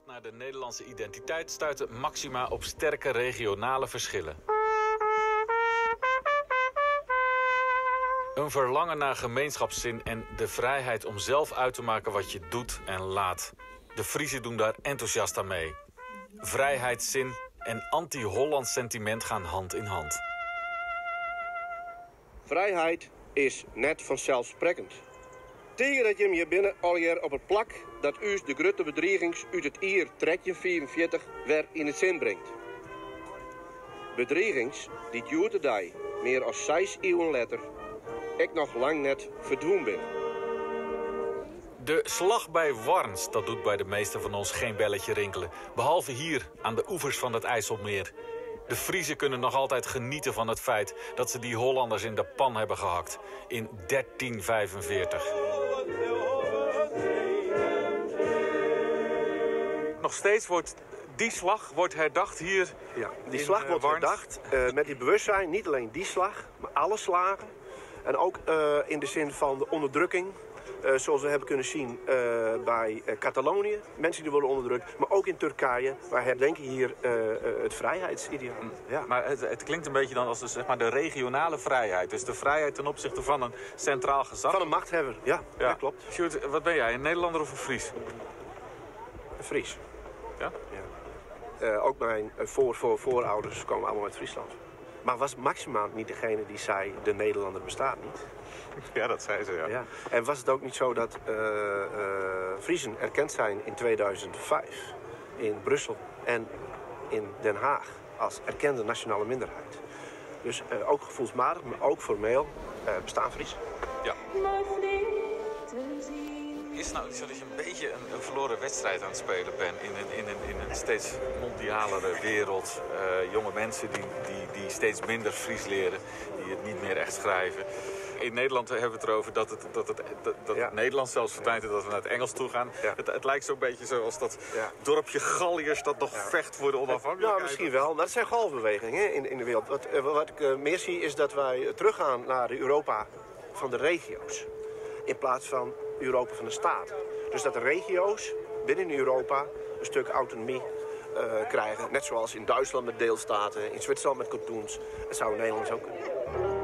zoektocht naar de Nederlandse identiteit stuitte Maxima op sterke regionale verschillen. Een verlangen naar gemeenschapszin en de vrijheid om zelf uit te maken wat je doet en laat. De Friezen doen daar enthousiast aan mee. Vrijheidszin en anti-Hollands sentiment gaan hand in hand. Frijheid is net fanselssprekkend. Tige dat jim hjir binne allegear op it plak dat ús de grutte bedrigings út it jier 1345 wer yn it sin bringt. Bedrigings dy't hjoed-de-dei, mear as seis iuwen letter, ek noch lang net ferdwûn binne. De Slag bij Warns, dat doet bij de meesten van ons geen belletje rinkelen. Behalve hier, aan de oevers van het IJsselmeer. De Friezen kunnen nog altijd genieten van het feit dat ze die Hollanders in de pan hebben gehakt. In 1345. Nog steeds wordt die slag wordt herdacht hier. Ja, die in, slag eh, wordt Warns. herdacht met die bewustzijn, niet alleen die slag, maar alle slagen. En ook in de zin van de onderdrukking. Zoals we hebben kunnen zien bij Catalonië. Mensen die worden onderdrukt. Maar ook in Turkije. Wij herdenken hier het vrijheidsideaal. Ja. Maar het klinkt een beetje dan als de regionale vrijheid. Dus de vrijheid ten opzichte van een centraal gezag. Van een machthebber, ja. Ja, klopt. Sjoerd, wat ben jij? Een Nederlander of een Fries? Een Fries. Ja? Ja. Ook mijn voorouders komen allemaal uit Friesland. Maar was Maxima niet degene die zei, de Nederlander bestaat niet? Ja, dat zei ze, ja. Ja. En was het ook niet zo dat Friezen erkend zijn in 2005 in Brussel en in Den Haag als erkende nationale minderheid? Dus ook gevoelsmatig, maar ook formeel bestaan Friezen. Ja. Is het nou zo dat je een beetje een verloren wedstrijd aan het spelen bent in een steeds mondialere wereld? Jonge mensen die steeds minder Fries leren, die het niet meer echt schrijven. In Nederland hebben we het erover dat het Nederlands zelfs verdwijnt en dat we naar het Engels toe gaan. Het lijkt zo'n beetje zoals dat dorpje Galliërs dat nog vecht voor de onafhankelijkheid. Nou, misschien wel. Maar dat zijn golfbewegingen, hè, in de wereld. Wat ik meer zie is dat wij teruggaan naar de Europa van de regio's. In plaats van Europa van de staat. Dus dat de regio's binnen Europa een stuk autonomie krijgen. Net zoals in Duitsland met deelstaten, in Zwitserland met kantons. Dat zou in Nederland ook kunnen.